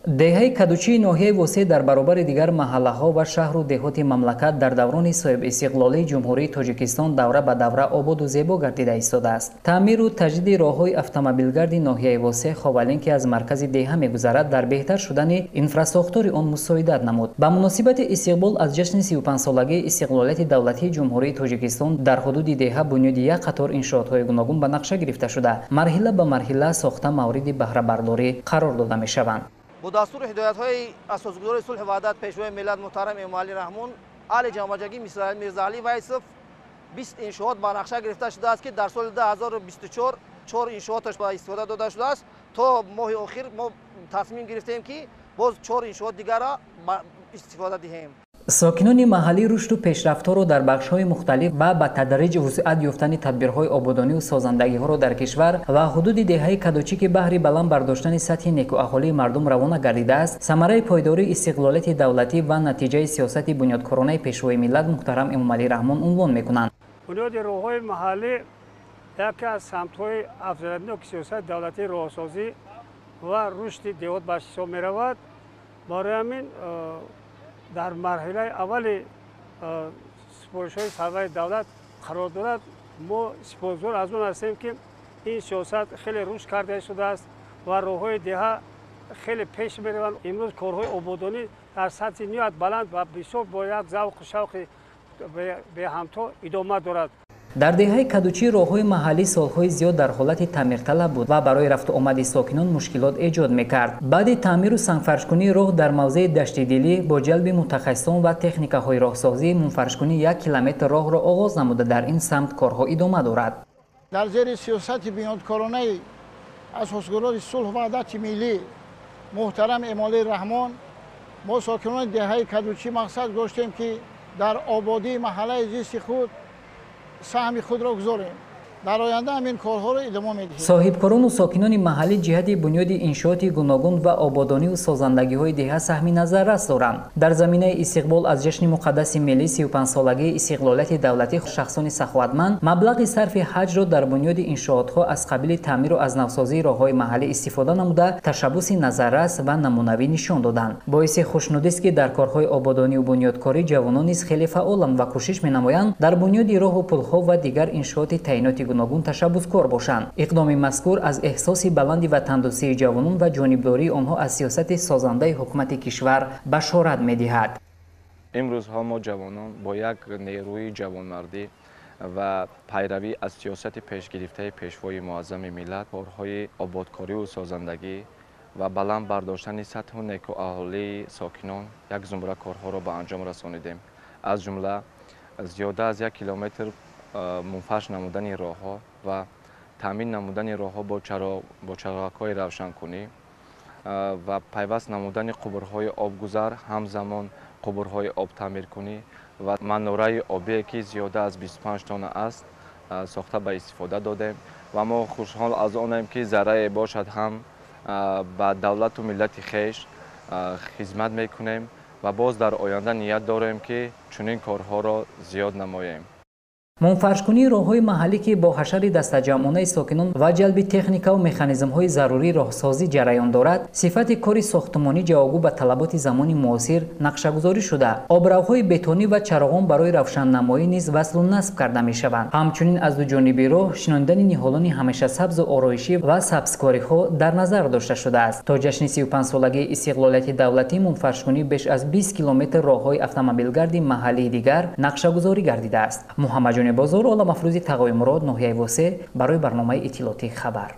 Деҳаи Кадучии ноҳияи Восеъ дар баробари дигар маҳаллаҳо ва шаҳру деҳоти мамлакат дар даврони соҳибистиқлолии Ҷумҳурии Тоҷикистон давра ба давра ободу зебо гардида истодааст. Таъмиру таҷдиди роҳҳои автомобилгарди ноҳияи Восеъ Ховалин, ки аз маркази деҳа мегузарад, дар беҳтар шудани инфрасохтори он мусоидат намуд. Ба муносибати истиқбол аз ҷашни 35-солагии истиқлолияти давлатии Ҷумҳурии Тоҷикистон дар ҳудуди деҳа бунёди як қатор иншоотҳои гуногун ба нақша гирифта шуда, марҳила ба марҳила сохта мавриди баҳрабардорӣ қарор дода мешаванд. Бо дастуру ҳидоятҳои асосгузори сулҳу ваҳдат, пешвои миллат муҳтарам Эмомалӣ Раҳмон, аҳли ҷамоаҷагӣ Мирзаалӣ Вайсов 20 иншоот ба нақша гирифта шудааст, ки дар соли 2024 4 иншооташ ба истифода дода шудааст. То моҳи охир мо тасмим гирифтем, ки боз 4 иншоот дигарро истифода диҳем. Сокинони маҳаллӣ рушду пешрафтҳоро дар бахшҳои мухталиф ва ба тадриҷ вусъат ёфтани тадбирҳои ободониву созандагиҳоро дар кишвар ва ҳудуди деҳаи Кадучӣ, ки баҳри баланд бардоштани сатҳи некуаҳолии мардум равона гардидааст, самараи пойдории истиқлолияти давлатӣ ва натиҷаи сиёсати бунёдкоронаи пешвои миллат муҳтарам Эмомалӣ Раҳмон унвон мекунанд. Бунёди роҳҳои маҳаллӣ яке аз самтҳои афзалиятноки сиёсати давлатии роҳсозӣ ва рушди деҳот ба ҳисоб меравад. Барои ҳамин дар марҳилаи аввали супоришҳои сарвари давлат қарор дорад. Мо сипосгузор аз он ҳастем, ки ин сиёсат хеле рушд карда шудааст ва роҳҳои деҳа хеле пеш мераванд. Имрӯз корҳои ободонӣ дар сатҳи ниҳоят баланд ва бисёр бо як завқу шавқи беҳамто идома дорад. Дар деҳаи Кадучӣ роҳҳои маҳаллӣ солҳои зиёд дар ҳолати таъмирталаб буд ва барои рафту омади сокинон мушкилот эҷод мекард. Баъди таъмиру сангфаршкунии роҳ дар мавзеи Даштидилӣ бо ҷалби мутахассисон ва техникаҳои роҳсозӣ мунфаршкунии 1 километр роҳро оғоз намуда, дар ин самт корҳо идома дорад. Дар зери сиёсати бунёдкоронаи асосгузори сулҳу ваҳдати миллӣ муҳтарам Эмомалӣ Раҳмон мо сокинони деҳаи Кадучӣ мақсад гузоштем, ки дар ободии маҳаллаи зисти худ саҳми худро гузорем. Дар оянда ҳамин корҳоро идома медиҳем. Соҳибкорону сокинони маҳаллӣ ҷиҳати бунёди иншооти гуногун ва ободониву созандагиҳои деҳа саҳми назаррас доранд. Дар заминаи истиқбол аз ҷашни муқаддаси миллӣ 35-солагии истиқлолияти давлатӣ шахсони саховатманд маблағи сарфи ҳаҷро дар бунёди иншоотҳо аз қабили таъмиру аз навсозии роҳҳои маҳаллӣ истифода намуда, ташаббуси назаррас ва намунавӣ нишон доданд. Боиси хушнудист, ки дар корҳои ободониву бунёдкорӣ ҷавонон низ хеле фаъоланд ва кӯшиш менамоянд дар бунёди роҳу пулҳо ва дигар иншооти таъиноти гуногун ташаббускор бошанд. Иқдоми мазкур аз эҳсоси баланди ватандӯстии ҷавонон ва ҷонибдории онҳо аз сиёсати созандаи ҳукумати кишвар башорат медиҳад. Имрӯзҳо мо ҷавонон бо як нерӯи ҷавонмардӣ ва пайравӣ аз сиёсати пешгирифтаи пешвои муаззами миллат корҳои ободкориву созандагӣ ва баланд бардоштани сатҳу некуаҳолии сокинон як зумра корҳоро ба анҷом расонидем. Аз ҷумла зиёда аз 1 километр мунфарш намудани роҳҳо ва таъмин намудани роҳҳо бо чароғакҳои равшанкунӣ ва пайваст намудани қубурҳои обгузар, ҳамзамон қубурҳои обтаъмиркунӣ ва манораи обие, ки зиёда аз 25 тонна аст, сохта ба истифода додем. Ва мо хушҳол аз онем, ки заррае бошад ҳам ба давлату миллати хеш хизмат мекунем ва боз дар оянда ният дорем, ки чунин корҳоро зиёд намоем. Мунфаршкунии роҳҳои маҳаллӣ, ки бо ҳашари дастаҷамъонаи сокинон ва ҷалби техникаву механизмҳои зарурии роҳсозӣ ҷараён дорад, сифати кори сохтмонӣ ҷавобгӯ ба талаботи замони муосир нақшагузорӣ шуда, обравҳои бетонӣ ва чароғон барои равшаннамоӣ низ васлу насб карда мешаванд. Ҳамчунин аз дуҷониби роҳ шинонидани ниҳолони ҳамешасабзу ороишӣ ва сабзкориҳо дар назар дошта шудааст. То ҷашни 35-солагии истиқлолияти давлатӣ мунфаршкунии беш аз 20 километр роҳҳои автомобилгарди маҳаллии дигар нақшагузорӣ гардидааст. Муҳаммадҷони Бозор, Оламафрӯзи Тағои Мурод, ноҳияи Восеъ, барои барномаи иттилоотии хабар.